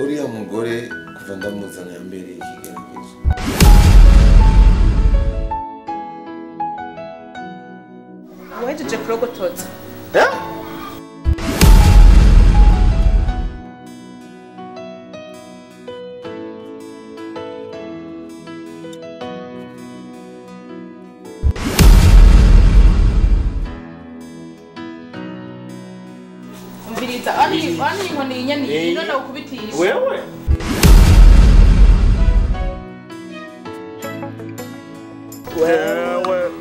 Uriya mugore kuva ndamuzana yambereye ikigeragezo. Wahejeje kurogotoza? Eh? Umviriza, ani inkoni inyani none ukubitisha. Wewe? Wewe.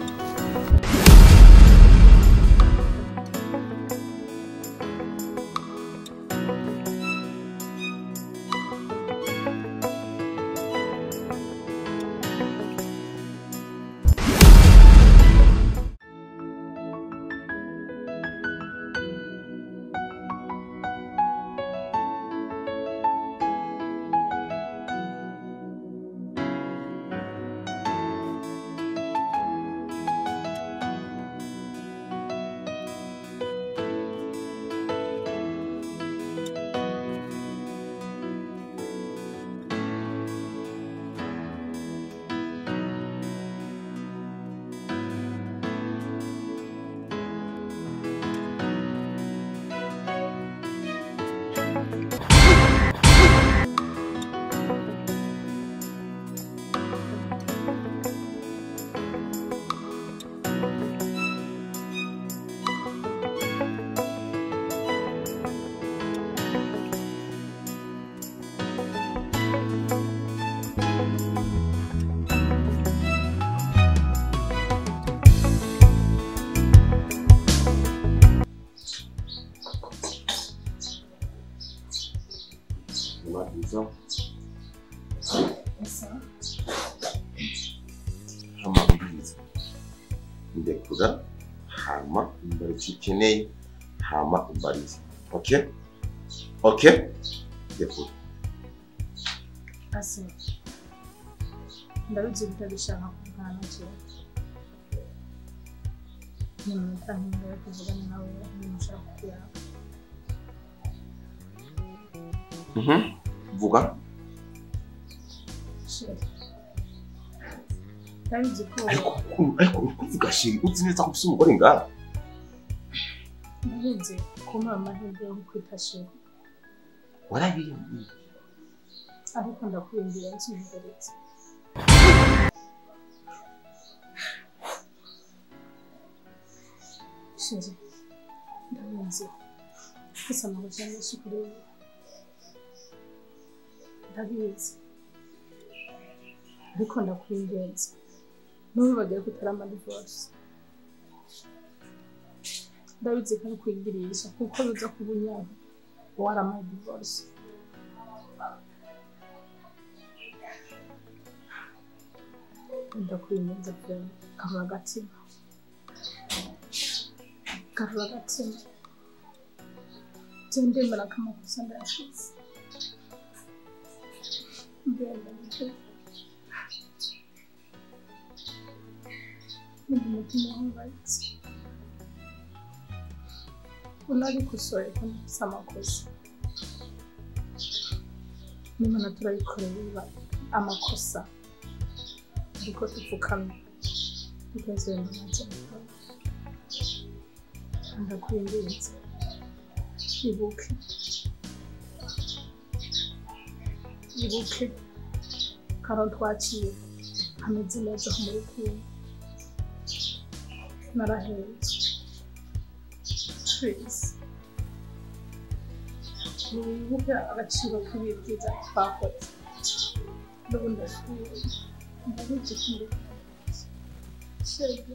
Amabwiriza ndekura hama umbara icyo ukeneye hama umbarize. Okay? Okay? Ndekura. Ase ndabizi utabishaka kuvugana jewe. Nimunota nkinga yo kuvugana nawe ntimushaka kuyaga. Vuga. Ndabizi ko ariko kuvuga shiri uzi neza ko ufise umugore ngaha. Ndabizi ko mpa amahirwe yo kwita shiri. Warabiyambwiye. Ariko ndakwinginze nsubize. Shiri ndabizi mfise amakosa menshi kuri wowe. Ndabizi ariko ndakwinginze ntubibagiwe ko utari amadivorce. Ndabizi ko ari ukwigirisha kuko biza kuba unyanka waramaye divorce. Ndakwinginze pe, garura agatima, garura agatima. Je ndemera ko amakosa ndayafise. Mbega umutima uhangayitse. Unabikosoye ko nafise amakosa. N'Imana turayikoreye biba amakosa. Ariko dupfukamye tukazera imbabazi. Ndakwinginze ibuke, ibuke karo twaciye hameze neza mu rukundo. Narahenzwe. Please wibuke agaciro k'ibihe byiza twakoze. N'ubu ndasubiye ndabizi ko muri shege.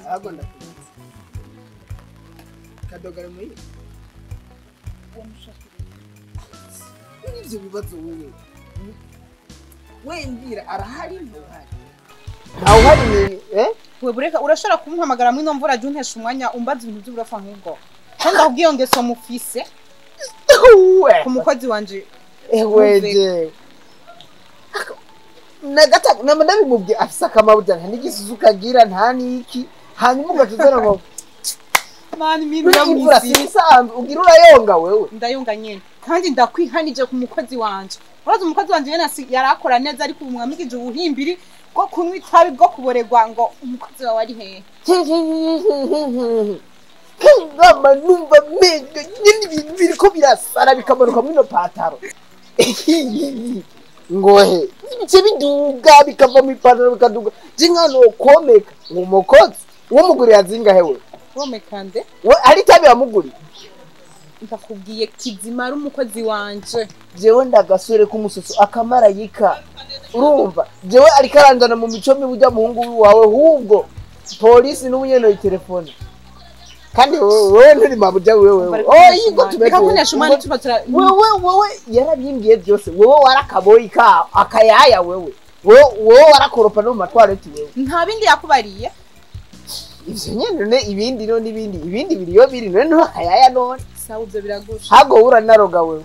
Ntabwo ndakuzi. Kadogara muri ibyo bibazo wowe. We mbwira arahari ntuhari. Ntawuhari ni eh? We bureka urashobora kumuhamagara muri no mvura jya untesha umwanya umbaza ibintu by'uburafa nk'ubwo. Kandi ndakubwiye iyo ngeso mufise ku mukozi wanje. Ewe je. Nagata nama ndabimubwiye afise akamabujya nta n'igisusu kagira nta n'iki hanyuma ugaca uzana ngo Mani mimi imvura sibisanzwe ugira urayonga wewe. Ndayonga nyene. Kandi ndakwihanije ku mukozi wanje. Urazi umukozi wanje yena yarakora neza ariko ubu mwamigije ubuhimbiri bwo kunywa itabi bwo kuboregwa ngo umukozi wawe ari hehe. Ngamba numva menga nyine ibintu biriko birasara bikamanuka mwino pataro. Ngohe ibice biduga bikava mu ipantaro bikaduga. Jinga no komeka umukozi uwo muguri yazinga hewe. Komeka nde? We ari tabi wamuguri. Ndakubwiye kizima ari umukozi wanje. Jewe ndagasore k'umususu akamarayika. Urumva jewe ariko aranzana mu mico mibi ujya muhungu wawe hubwo polisi n'ubunyene telefone. Kandi wewe nturi mabuja wewe. Oh yigo tumeka kunyesha umwana tubatura. Wewe yarabyimbwiye byose. Wewe warakaboyi ka akayaya wewe. Wewe warakoropa no mu matwareti wewe. Nta bindi yakubariye. Ivyo nyene ne ibindi no nibindi ibindi biriyo biri none no akayaya none. Sawa ivyo biragusha. Hago uranaroga wewe.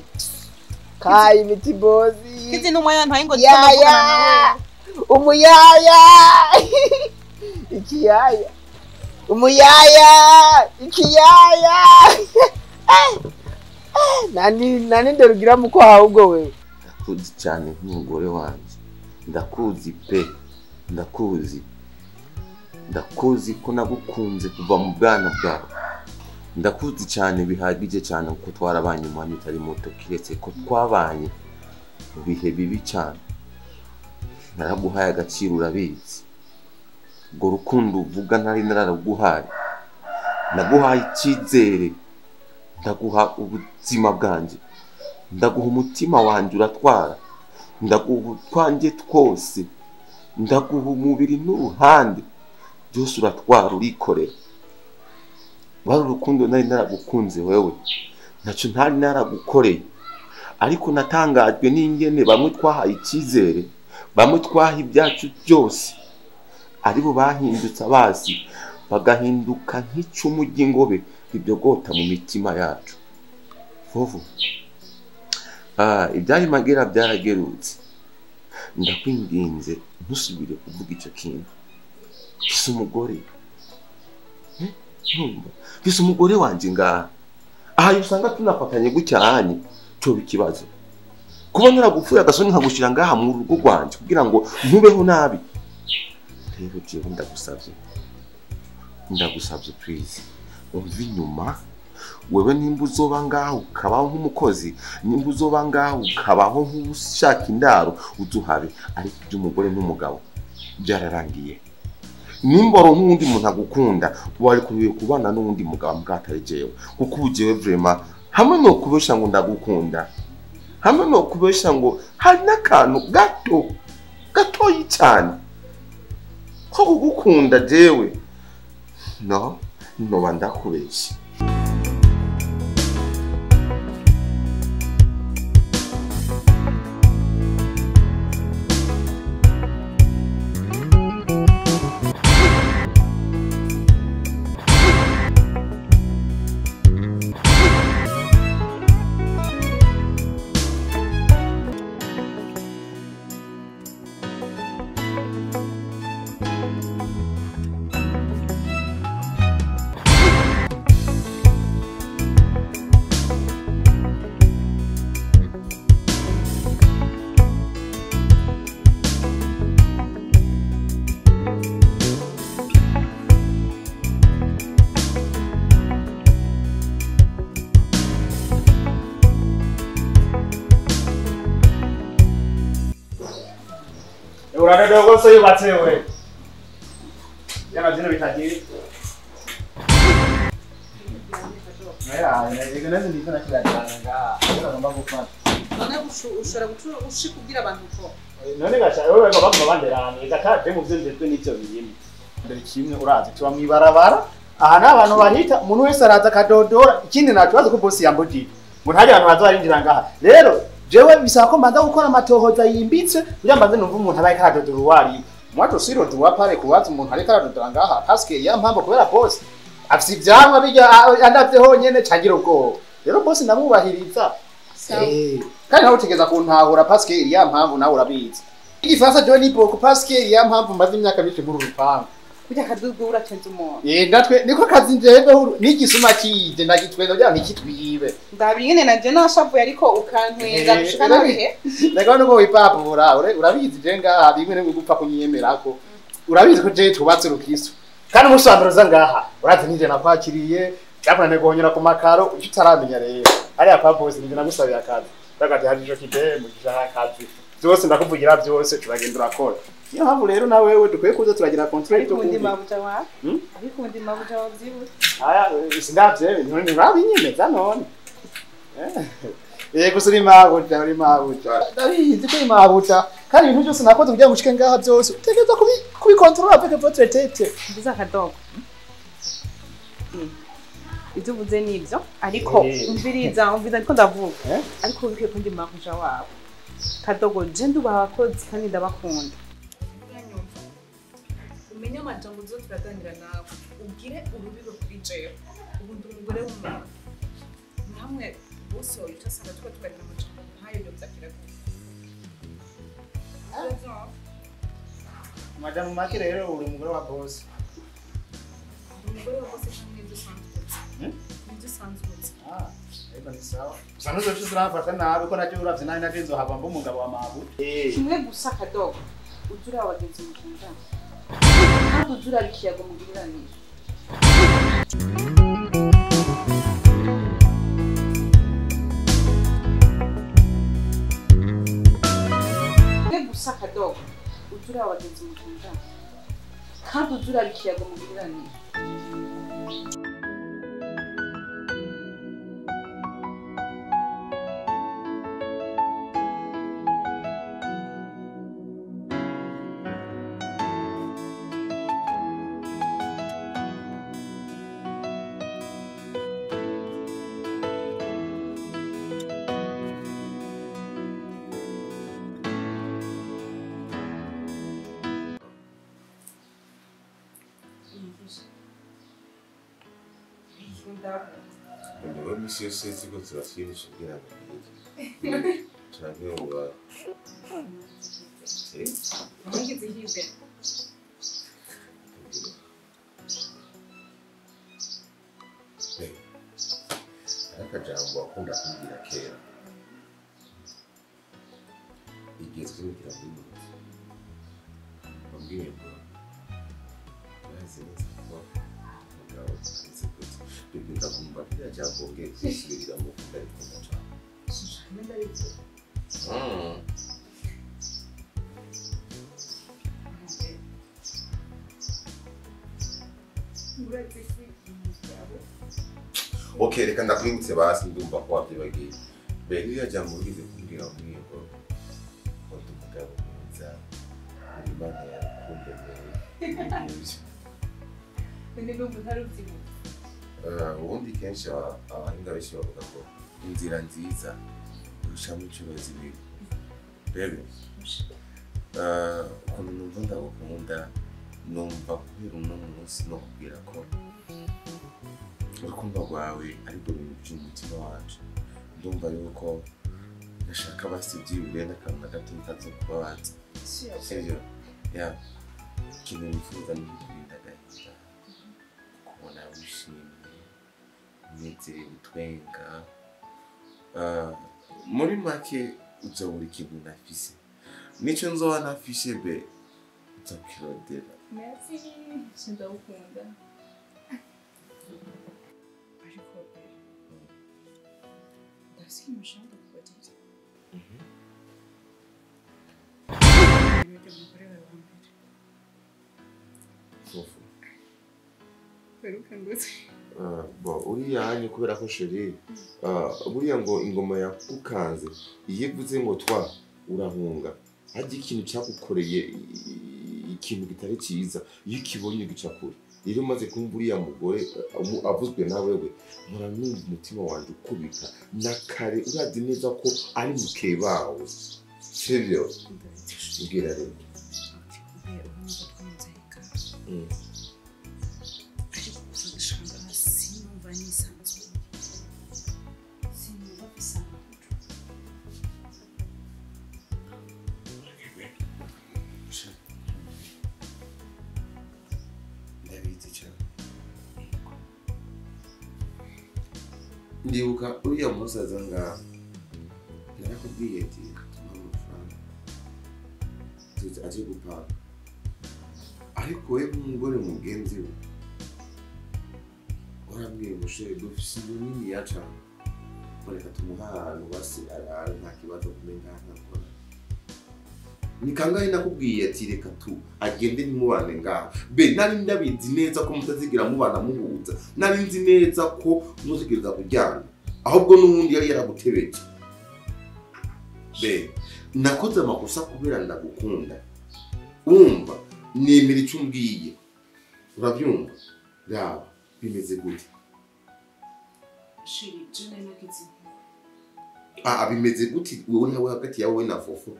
Kai miti bozi. Kizi n'umwana ntaye ngo yaya. Umuyaya. Ikiyaya. Umuyaya. Ikiyaya. Nani nderugira muko ahubwo wewe. Ndakuzi cyane nk'umugore wanje. Ndakuzi pe. Ndakuzi. Ndakuzi ko nagukunze kuva mu bwana bwawe. Ndakuzi cyane bihagije cyane kuko twarabanye umwanya utari muto kiretse ko twabanye mu bihe bibi cyane. Naraguhaye agaciro urabizi. Ubwo rukundo uvuga ntari naraguhaye. Naguhaye icyizere, ndaguha ubuzima bwanjye, ndaguha umutima wanjye uratwara, ndaguha utwanjye twose, ndaguha umubiri n'uruhande, byose uratwara urikorera. Wari urukundo nari naragukunze wewe, ntacyo ntari naragukoreye. Ariko natangajwe n'ingene bamwe twahaye icyizere, bamwe twaha ibyacu byose, aribo bahindutse abazi, bagahinduka nk'icumu ry'ingobe ribyogota mu mitima yacu. Vovo, ibyari magera byaragerutse. Ndakwinginze ntusubire kuvuga icyo kintu. Mfise umugore. Mfise umugore wanje ngaha. Aha usanga tunafatanye gucyanye cyo ikibazo. Kuba naragupfuye agasoni nkagushira ngaha mu rugo rwanje kugira ngo ntubeho nabi. Rero jewe ndagusavye. Ndagusavye please. Umva inyuma wewe nimba uzoba ngaho ukabaho nk'umukozi, nimba uzoba ngaho ukabaho nk'ushaka indaro uzuhabe, ariko iby'umugore n'umugabo byararangiye. Nimba uri nk'undi muntu agukunda wari kubiye kubana n'undi mugabo mbwatari jewe, kuko ubu jewe vraiment hamwe no kubesha ngo ndagukunda, hamwe no kubesha ngo hari n'akantu gato gatoyi cyane ko kugukunda jewe, no noba ndakubeshya. Uradogo so yubatse we. Yana zino bitagiye. Oya, yego nazo ndivyo nakirajana nga. Uragomba gufata. None ushobora gushikubwira abantu ko. None gasha wewe bagomba banderana, gataje mu byo ndetwe n'ivyo birimo. Mbere kimwe urazi tuba mwibarabara. Aha n'abantu bahita umuntu wese araza akadodora, ikindi nacubaza ko boss yambujije. Ngo ntaje abantu bazarinjira ngaha. Rero jewe bisaba ko mbanza gukora amatohoza yimbitse kugira mbanze numva umuntu abaye karadodora uwari. Mwato siro duwa pare kubaza umuntu ariko aradodora ngaha paske ya mpamvu kubera boss afise ivyamwa bijya andavye honyene cangira ubwoba. Rero boss ndamubahiriza. Kandi nawe utegeza kuntahura paske ya mpamvu nawe urabizi. Igifaransa jewe ni boko paske ya mpamvu maze imyaka myinshi muri urupangu. Kurya kadugu uratwenza umuntu. Ndatwe niko kazi njyewe n'igisuma kije ndagitwenza kugira ngo ntikitwibe. Ndabira ingene nanje nashavuye ariko ukantwenza gushika nabihe. Ndabona uko wipapura urabizi je ngaha bimwe nimwe gupfa kunyemerako. Urabizi ko je tubatse urukristo. Kandi umunsi wa mbere uza ngaha urazi nije nakwakiriye byakunaniye guhonyora ku makaro icyo utaramenya rero. Hariya kwa boss nije nagusabiye akazi. Ndagati hari ico kidemu gishaka akazi. Byose ndakuvugira byose turagenda urakora. Niyo mpamvu rero na wewe dukwiye kuza turagira control Ariko undi mabuja wa? Ariko undi mabuja wa vyibuze. Aya sindavye none urabinyemeza none. Gusa uri mabuja uri mabuja. Ndabizi ko uri mabuja kandi ibintu byose nakoze kugira ngo ushike ngaha byose utegereza kubikontrola avec votre tête. Mbiza akadogo. Ibyo uvuze nibyo ariko umviriza ndiko ndavuga. Ariko ubikwiye ko ndi mabuja wawe. Kadogo je ndubaha abakozi kandi ndabakunda. Umenye amajambo uzo turaganira nawe ubwire urubibe kuri jewe ubu ndi umugore w'umuntu namwe bose woyica asanga tuba tuganira amajambo nkayo yovyakira gute. Madamu make rero uri umugore wa boss. Umugore wa boss canke nivyo usanzwe uzi? Nivyo usanzwe uzi. Ariko ni sawa. Gusa ntuzoce uramfata nabi ko navyo uravye nabi navyo nzohava mba umugabo wa mabu. Kimwe gusa kadogo uza uraba abagenzi mukundana kandi uza uraba ikiyago mugiriranira. Kimwe gusa kadogo uza uraba abagenzi mukundana kandi uza uraba ikiyago mugiriranira. Wewe misi yose ziko zirashimisha kugira ngo ngire. Turabyoba. Ngize hibwe. Akajambo akunda kumbwira kera. Igihe twinjira muri muzi. Wambwiye ngo nazi neza ko umugabo azi gute. Ndakumva ririya jambo ngiye kwisubiriramo ndarikunda cane. Okay, reka ndakwibutse basi ndumva ko wavyibagiye. Mbere ririya jambo wigeze kumbwira wambwiye ngo ndi umugabo mwiza, Imana yakundemeye, ibintu nk'ivyo. Ubundi kenshi abahinga benshi bavuga ko inzira nziza urushamo inshuro zibiri. Rero ukuntu numva ndagukunda numva guhera uno munsi no kubwira ko urukundo rwawe aribwo bintu by'umutima wanje. Ndumva yuko ndashaka basi byibure n'akantu na gato kazokubabaza. Sivyo? Ya ikintu nifuza ni ukurinda agahinda, kubona wishimye, unezerewe, utwenga. Muri make uzobura ikintu nafise nico nzoba nafise be nzokirondera. Merci, ndagukunda. Ariko ndafise ikintu nshaka kukubaza. Umugore wawe wa mbere. Fufu. Werukangutse. Bo uriya hanye kubera ko chérie buriya ngo ingoma yakukanze iyo ivuze ngo twa urahunga harya ikintu cyagukoreye ikintu kitari cyiza iyo ukibonye ugica kure. Rero umaze kumva uriya mugore avuzwe na wewe mpora numva umutima wanje ukubita na kare urazi neza ko ari mukebawe. Sivyo? Mbwira rero. Ndibuka uriya munsi aza ngaha narakubwiye ati reka tumuhe amafaranga aje gupanga, ariko we nk'umugore mugenzi we warambwiye ngo shere dufise inzu niniya cane, ngo reka tumuhe ahantu basi arare nta kibazo kumenga ntakora. Ni kangahe nakubwiye ati reka tu agende ntimubane ngaho. Be nari ndabizi neza ko mutazigira mubana muhuza, nari nzi neza ko muzigereza kuryana, ahubwo n'ubundi yari yaragutebeje. Be nakoze amakosa kubera ndagukunda, umva nemera icyo umbwiye, urabyumva? Raba bimeze gute? Shiri je nari nagize impuhwe. Ah, bimeze gute wowe nawe hagati yawe na Fofo?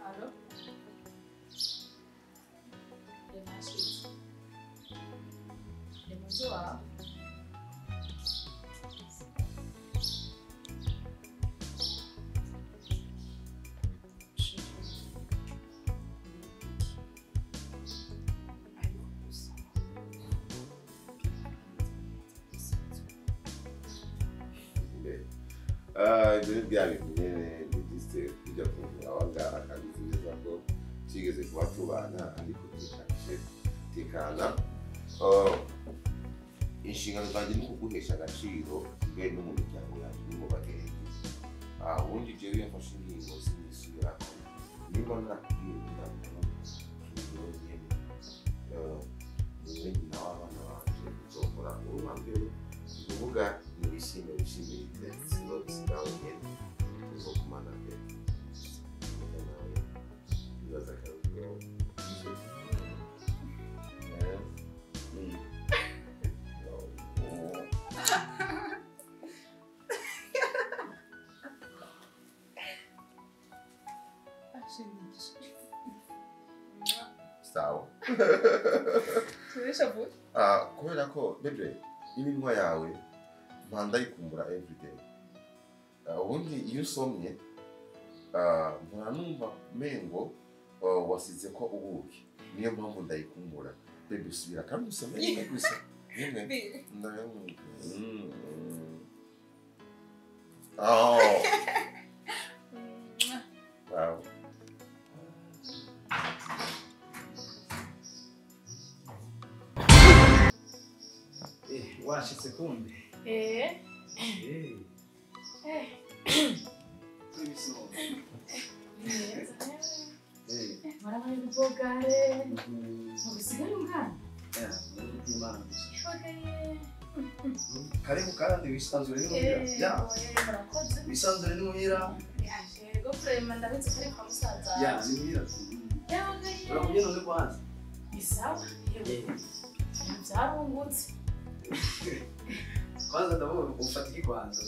Alo? Nashitse. Ni mu nzu wawe? Shiri ariko gusa Ibyo ni bya bintu nyene ni kujya kumvura ngaha kandi nzi neza ko twigeze kuba tubana, ariko tekana tekana. Inshingano zanjye ni ukuguhesha agaciro mbe no mu miryango yanjye no mu bagenzi. Ubundi jewe iyo mfashe ingingo sinisubirako, nimba narakubwiye ndakubwira nyene niwe nyina w'abana banje, nzokora uwo wa mbere, ni ukuvuga niwishime wishimire, sinzobisigaho nyene tuzokumana pe. Nawe nibaza akarusho. Sawa. Turishavuye. Kubera ko bebe iminwa yawe mpandayikumbura everyday. Ubundi iyo usomye mpora numva mengo wasize ko ubuki, niyo mpamvu ndayikumbura. Bebe usubira kandi usome rimwe gusa rimwe. Oh. Wow. Washitse kumbe. Warabaye ubugare. Usigaye ungana. Karibu kandi wisanzure ni muhira. Ya. Wisanzure ni muhira. Yego prema ndabizi kari kwa musaza. Ya, ni muhira. Urakumye none kwanza. Ni sawa. Byarungutse. Kwanza ndabona ufatiki kwanza.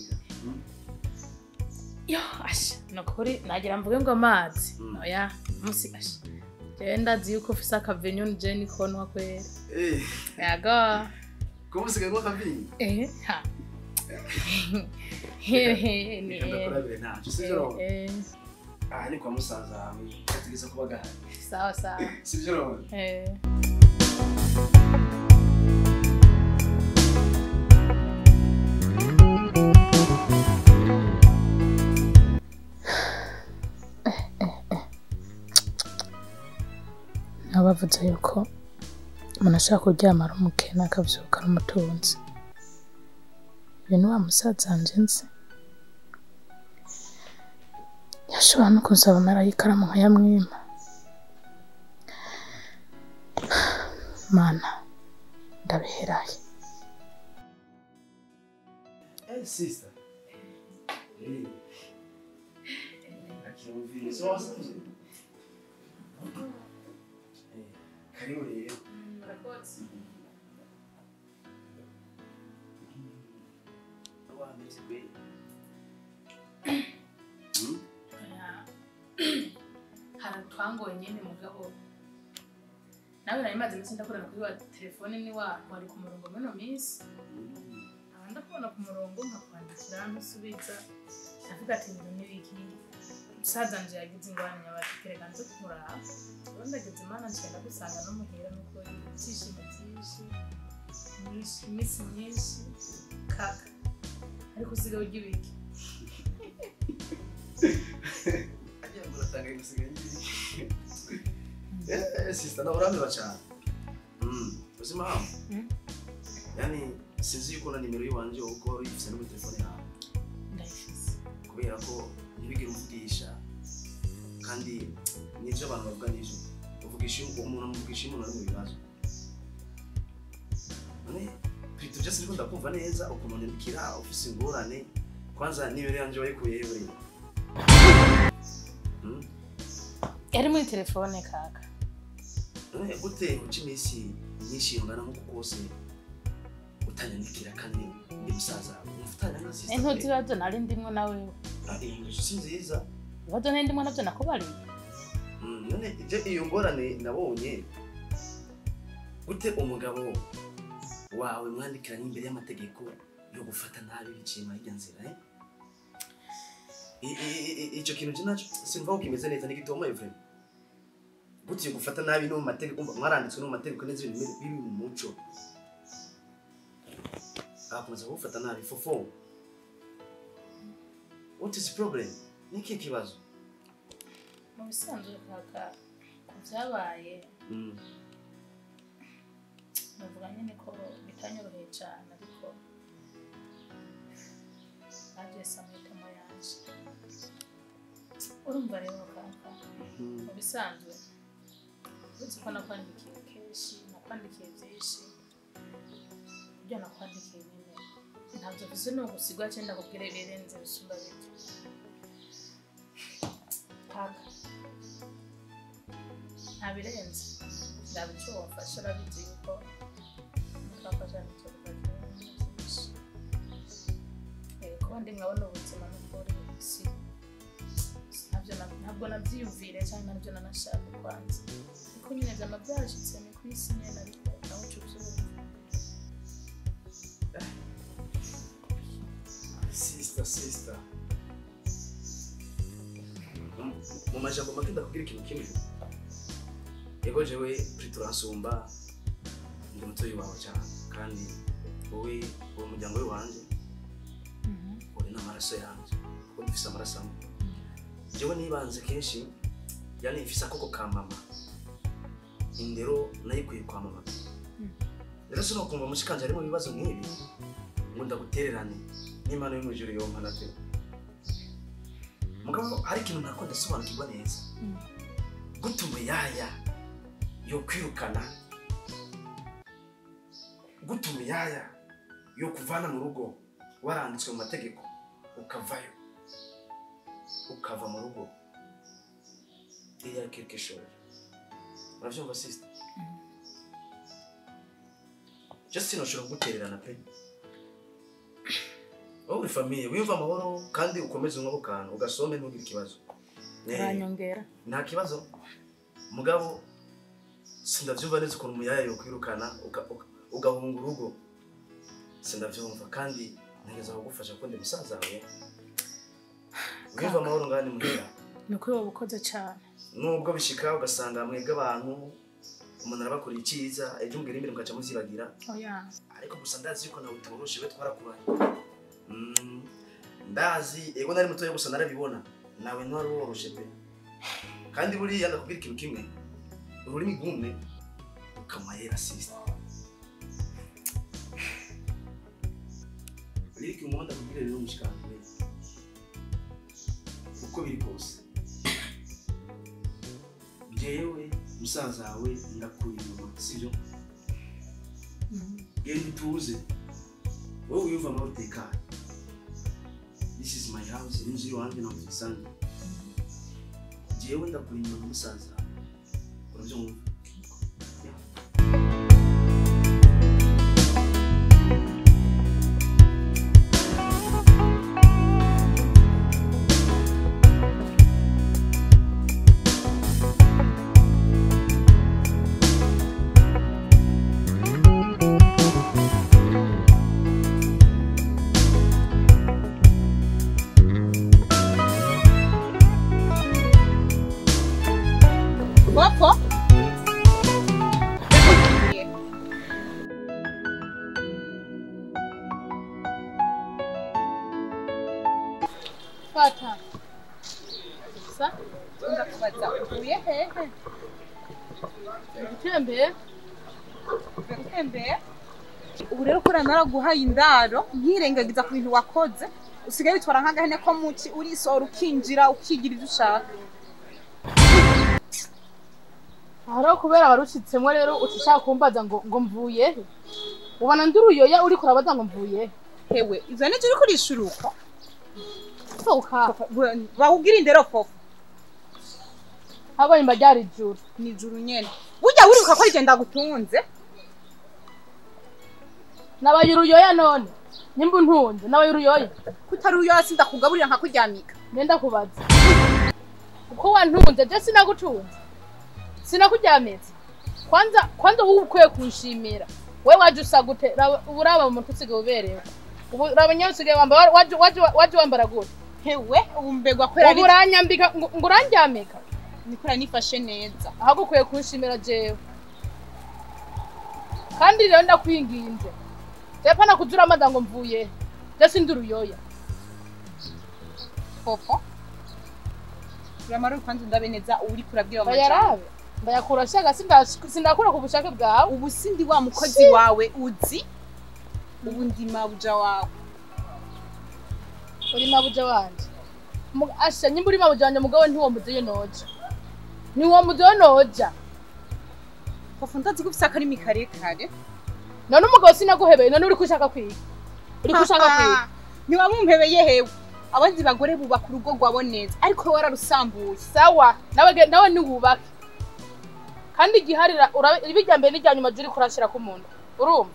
Yo, asha, nukuri nagira mvuge ngo amazi. Oya, musi asha. Je ndazi yuko ufise akavinyu je niko nwa kwera. Yego. Ko musigaye ngo akavinyu? Ha. Hehe, ni. Ndakurabire ntaco, sivyo? Ah, ni kwa musaza wawe, ategeza kuba gahari. Sawa sawa. Sivyo? Bavuze yuko umuntu ashaka kuryama ari umukene akavyuka ari umutunzi. Uyu ni wa musaza wanje nzi, yashobora no kunsaba amahera y'ikaramu nkayamwima. Mana, ndabiheraye. Sister. Karibu rero. Murakoze. Wameze be. Hari twangoye nyene mugabo. Nawe nari maze iminsi ndakorana kuri wa telefone ni wa wari ku murongo muno minsi. Abanda kubona ku murongo nkakwandikira ntusubiza. Ndavuga ati ibintu n'ibiki. Musaza nje yagize ingorane nyabatekereka nze kumuraba. Ubu ndagize Imana ncenda gusanga no muhira nuko ibyishimo byinshi iminsi myinshi kaka. Ariko usigaye urya ibiki? Agiye muratanga gusigaye ibiki. Sister na urambiwe cyane. Uzi impamvu? Yani sinzi yuko na nimero yiwanje uko wari uyifise no muri telefone yawe. Ndayifise. Kubera ko ntibigire umvugisha kandi nivyo abantu bavuga nivyo. Uvugisha umuntu amuvugisha umuntu ari mu bibazo. None Prito just ndiko ndakumva neza ukuntu ndikira ufise ingorane kwanza nimero yanje wayikuye he buriya? Yari muri telefone kaka. None gute uca iminsi myinshi ingana nk'uku kose utanyandikira kandi ndi musaza umufitanye na sister. Ntuzi ibibazo nari ndimwo nawe. Ingeso si nziza. Ibibazo nari ndimwo navyo nakubariye. None je iyo ngorane nabonye gute umugabo wawe mwandikiranye imbere y'amategeko yo gufata nabi bicima hirya nzira eh? Ico kintu je naco simva ko kimeze neza nigitoma Evrem. Gute gufata nabi no mu mategeko mwaranditswe no mu mategeko neza ibintu biri mu muco. Akomeza gufata nabi fofo. What is the problem? Ni ikihe kibazo? Mu bisanzwe kaka kubyabaye navuga nyine ko bitanyoroheye cyane ariko naje amahitamo yanje. Urumva rero kaka mu bisanzwe uretse ko nakwandikiye kenshi nakwandikiye byinshi ibyo nakwandikiye nyine ntabyo bivuze ni ugusigwa cyenda kubwira ibirenze bisumba bityo. Kaka nta birenze ndaba icyo wafasha urabizi yuko twafasha nicyo byinshi. Kuba ndi nkabona ubuzima n'ukuri si ntabwo nabyiyumvire cyangwa nabyo nanashaka kwanza ariko nyine byama byarashitse ni ku isi nyine ariko nawe uca ubyumva. Sister mu majambo make ndakubwira ikintu kimwe. Ego jewe Prito uransumba ndi mutoyi wawe cyane kandi wowe uwo muryango wanje uri n'amaraso yanje kuko dufise amaraso amwe. Jewe nibanze kenshi yani mfise akoko ka mama indero nayikuye kwa mama. Rero sinokumva mushikanje ari mu bibazo nk'ibi ngo ndagutererane n'Imana yo mw'ijuru yompana pe. Mugabo hari ikintu ntako ndasobanukirwa neza. Gute umuyaya yo kwirukana, gute umuyaya yo kuvana mu rugo waranditswe mu mategeko ukavayo ukava mu rugo il y a quelque chose. Uravyumva sister? Just sinoshobora kugutererana pe. Wowe uri famille wiyumva amahoro kandi ukomeze unywa ako kantu ugasome ntugire ikibazo. Uranyongera. Nta kibazo. Mugabo sindavyumva neza ukuntu umuyaya yokwirukana ugahunga urugo. Sindavyumva kandi ntegeza kugufasha kuko ndi musaza wawe. Wiyumva amahoro ngani muhira. Nuko wowe ukoze cyane. Nubwo bishika ugasanga mwebwe abantu umuntu arabakorera icyiza ejo mugera imbere mugaca muvyibagira. Oya. Ariko gusa ndazi yuko nawe utoroshe we twarakuranye. Ndazi ego nari mutoya gusa narabibona nawe ntwari woroshe pe. Kandi buriya ndakubwira ikintu kimwe ururimi rwumwe ukamayera sister. Ariko umuntu ndakubwira rero mushikanje uko biri kose jewe musaza wawe ndakuri inyuma sivyo? Genda utuze wowe wiyumva amahoro utekanye. This is my house, inzu iwanjye ntabwo tuyisangiye. Jewe ndakuri inyuma musaza wawe urabyumva? Fofo. Fata. Sa? Ndakubaza uvuye hehe? Gutembera. Gutembera? Ubu rero ko naraguhaye indaro nkirengagiza ku bintu wakoze usigaye witwara nk'agahene ko muci urisora ukinjira ukigira ibyo ushaka. Ahari kubera warushitsemo rero ucishaka kumbaza ngo mvuye he? Ubona ndi uruyoya uriko urabaza ngo mvuye he? Hewe ivyo nivyo uriko urishuruka. Soka. Bawugira indero fofo. Habaye imbaryari ijuru. Ni ijuru nyene. Burya wiruka ko ari ndagutunze. Nabaye uruyoya none. Nimba untunze nabaye uruyoya. Kutari uruyoya sindakugaburira nkakuryamika. Nenda kubaza. Uko wantunze je sinagutunze. Sinakuryamitse. Kwanza wowe ukwiye kunshimira. Wewe waje usa gute? Uraba mu mutwe usigaye uberewe. Ubu uraba nyawe usigaye wambara waje wambara gute? Hewe ubu mbegwa kwera ubu uranyambika ngo urandyamika. Nikora nifashe neza. Ahubwo ukwiye kunshimira jewe. Kandi rero ndakwinginze. Jepa kuzura amada ngo mvuye. Je sindi uruyoya. Fofo. Uramara kwanza ndabe neza uri kurabwira amajambo. Bayarabe. Ndayakura shaka sindakura ku bushake bwawe. Ubu sindi wa mukozi wawe uzi. Ubu ndi mabuja wawe. Uri mabuja wanje. Asha nyimba uri mabuja wanje mugabo ntiwo muzeyo noja. Niwo muzeyo noja. Fofo ndazi ko ufise akarimi karekare. None umugabo sinaguhebeye none uri kushaka kwiga. Uri kushaka kwiga. Ntiwamumpebeye hewe. Abandi bagore bubaka urugo rwabo neza ariko wararusambuye. Sawa nawe niwubake. Kandi igiharira ibijya mbere n'ijya nyuma juri kurashira ku muntu. Urumva?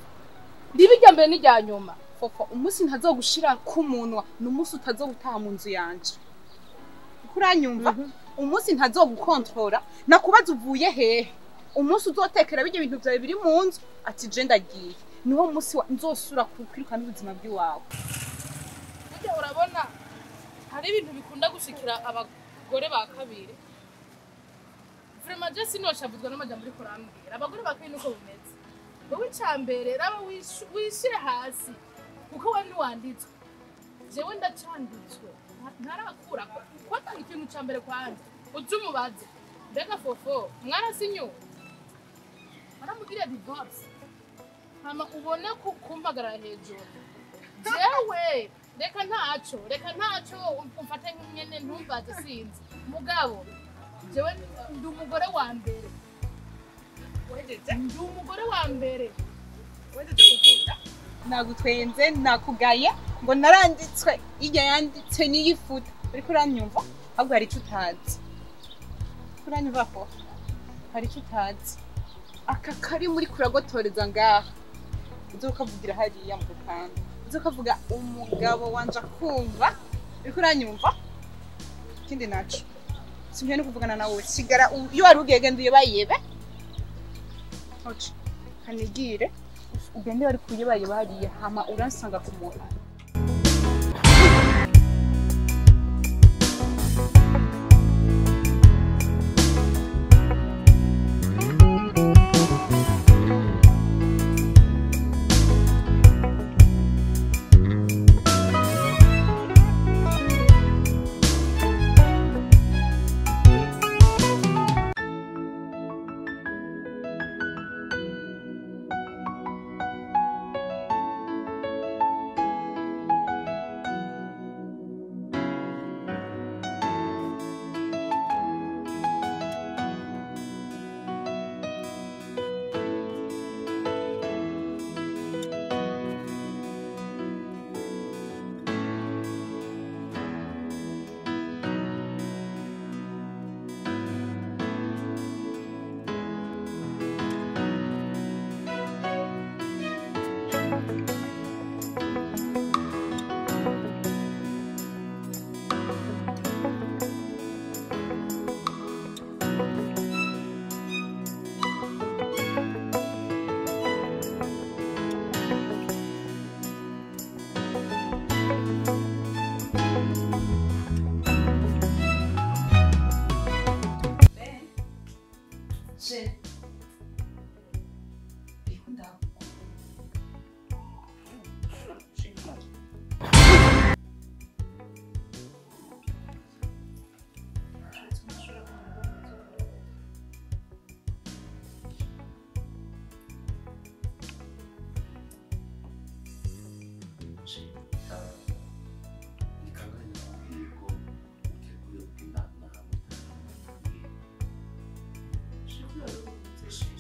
Ndibijya mbere n'ijya nyuma. Fofo umunsi ntazogushira ku munwa ni umunsi utazogutaha mu nzu yanje. Kuranyumva? Umunsi ntazogukontorora nakubaza uvuye hehe. Umunsi uzotekera bijye bintu byawe biri mu nzu ati je ndagiye. Niwo munsi nzosura kwiruka n'ubuzima bw'iwawe. Burya urabona hari ibintu bikunda gushikira abagore ba kabiri. Vraiment je sinoshavuzwa n'amajambo uriko urambwira. Abagore ba kabiri nuko bimeze. Wowe icambere raba wishire hasi kuko we ntiwanditswe. Jewe ndacanditswe. Ntarakura kwatanga ikintu cambere kwanje. Uze umubaze. Mbega Fofo mwarasinyu. Baramubwira divorce. Hama ubone kumpagarara hejuru. Jewe reka ntaco umfate nk'umwene ntumbaze sinzi. Mugabo jewe ndi umugore wa mbere. Ndi umugore wa mbere. Wejeje kuvuga. Nagutwenze nakugaye ngo naranditswe irya yanditse niyifuta. Uriko uranyumva? Ahubwo hari ico utazi. Uranyumva ko hari ico utazi. Aka kari muri kuragotoreza ngaha. Uzokavugira hariya mu rukanda. Uzokavuga umugabo wanje akumva. Uriko uranyumva? Ikindi naco. Simpiye no kuvugana nawe. Sigara iyo wari ugiye genda uyebayebe. Oce. Kanigire ugende wari kuyebayeba hariya hama uransanga ku muhanda.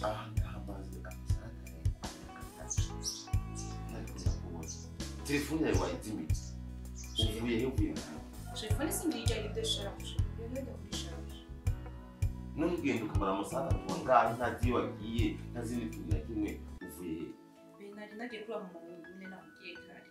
Ah, ndahamaze amasaha 3. Telefone yawe wayizimitse. Uvuye he uvuye ngaho? Telefone singiye iri décharge. Yo ndajya kuri charge. None ugenda ukamara amasaha 3 ngaho ntazi iyo wagiye, ntazi n'ikintu na kimwe uvuye he? Nari nagiye kuri wa muntu nyine nakubwiye kare.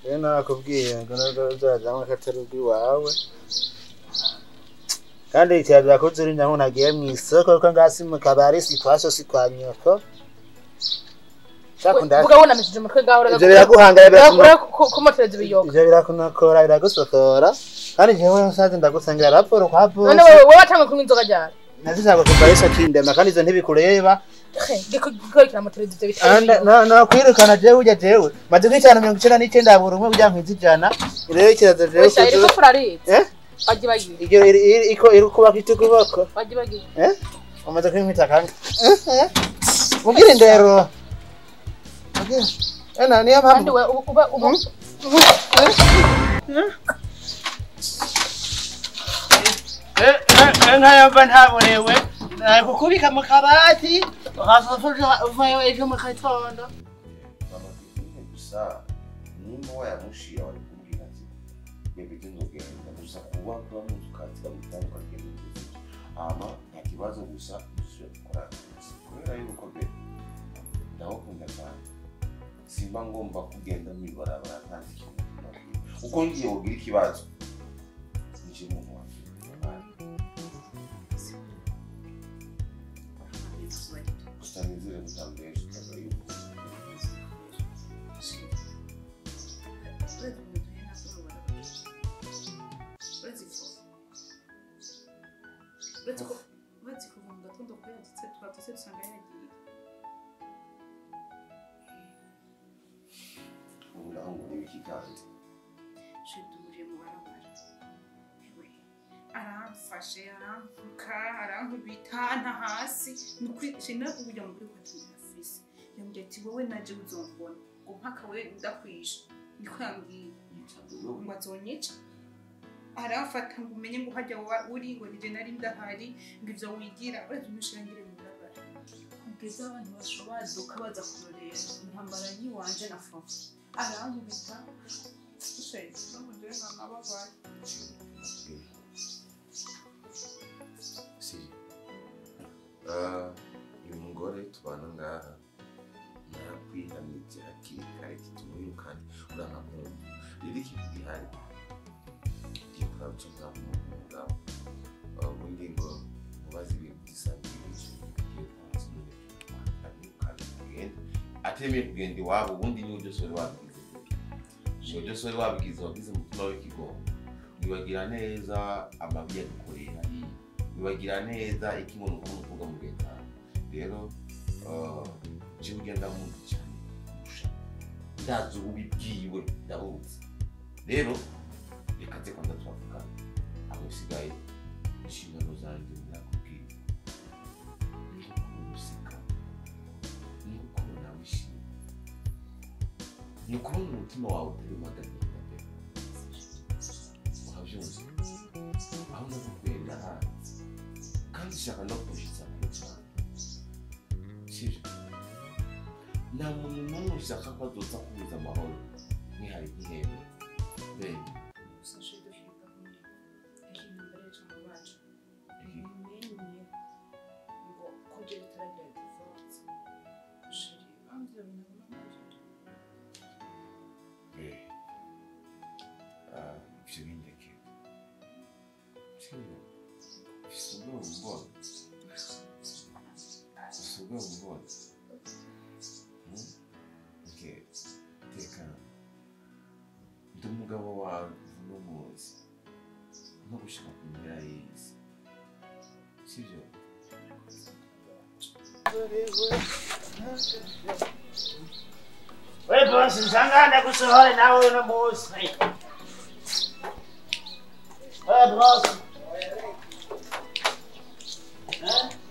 Rero nakubwiye ngo nubwo uzajyamo ko atari ubw'iwawe kandi ikiyaga ko turi naho nagiye mu isoko kuko ngasi mu kabari si kwa so si kwa nyoko. Vuga wunamishije umutwe ngaho Ivyo biraguhangara kumotereza ibiyoga. Ivyo birakunakora biragusokora kandi jewe nsaze ndagusengera raporo kwa polisi. None wewe watangwe kunywa inzoga ryari? Nazizanga kuva Yesu akindema kandi izo ntibikureba. Gikurikira motereza ivyo bitari. No kwirukana jewe ujya jewe maze kwicana 99 buri umwe ujya nkwiza 100 rero ikibazo jewe iriko furaritse. Bagiye bagiye. Igero iko iri kubaka itukuboko. Bagiye bagiye. Umaze kwimita kange. Mugire ndero. Ena niyo mpamvu. Kandi we uba uba nkayumva ntaborewe kukubika mu kabati ukaza uvayo ejo mu gitondo. Mama telefone gusa nimba wayamushira wari kumbwira ati bebe nzogenda gusa kuba kuba muzi ukatika gutanga ukagenda ama nta kibazo gusa dusubira gukora kubera yuko be ndawukunda cyane simba ngomba kugenda mw'ibarabara ntazi ikintu uko ngiye wogira ikibazo nije umuntu wanjye. Gusa nizere kutambesha utaza yuko uretse kuva mu gatondo ko yadutse twadutse dusanga yagiye. Ubu naho ngo ni ibiki kandi? Duhuriye mu barabara. Aramfashe, aramvuka, arankubita nta hasi. Ni ukuri nawe ujya mu kuri kwatira afise. Yambwiye ati wowe naje uzombona ngo mpaka we ndakwisha. Niko yambwiye. Ngo azonyica. Aramfata ngo umenye ngo hajya uri ngo nije nari ndahari ngo ivyo wigira uretse umushirangire mu barabara. Kugeza abantu bashobaduka baza kurorera intambara yiwanje na Fofu. Arankubita. Si. Uyu mugore tubana ngaha narakwihanije hakiri kare tumwirukane urankamwumva. Rero ikintu gihari ngiye kuraba ico nzamumugabo ubundi ngo mubaze ibintu byisangirije ngiye kuramwirukane kugenda atemeye kugenda iwabo ubundi niwe byose wari wabigize. Niwe byose wari wabigize wagize umutima w'ikigongo wibagira neza amabi yadukoreye hariya wibagira neza ikimono nk'umukobwa mugenzi wawe. Rero jewe ugenda muzi cyane kurusha ndazi ububi bwiwe ndabuzi. Rero reka nze kwanza turavugana aho bisigaye inshingano zanjye ndakubwiye ni ukubona useka ni ukubona wishimye ni ukubona umutima wawe utarimo agahinda pe urabyumva aho ndagukuye ndahazi kandi ushaka no kushitsa kure cyane sibyo nta muntu n'umwe ushaka ko azoza kubuza amahoro nkihari nkihebe be ivyo bindeke sibyo ufise ubwoba umbona ufise ubwoba umbona. Okay, tekana ndi umugabo wawe uno munsi no gushika ku mpera y'isi sibyo. We bosi nsanga ndagusohore nawe uno munsi. Eh, boss. Eh?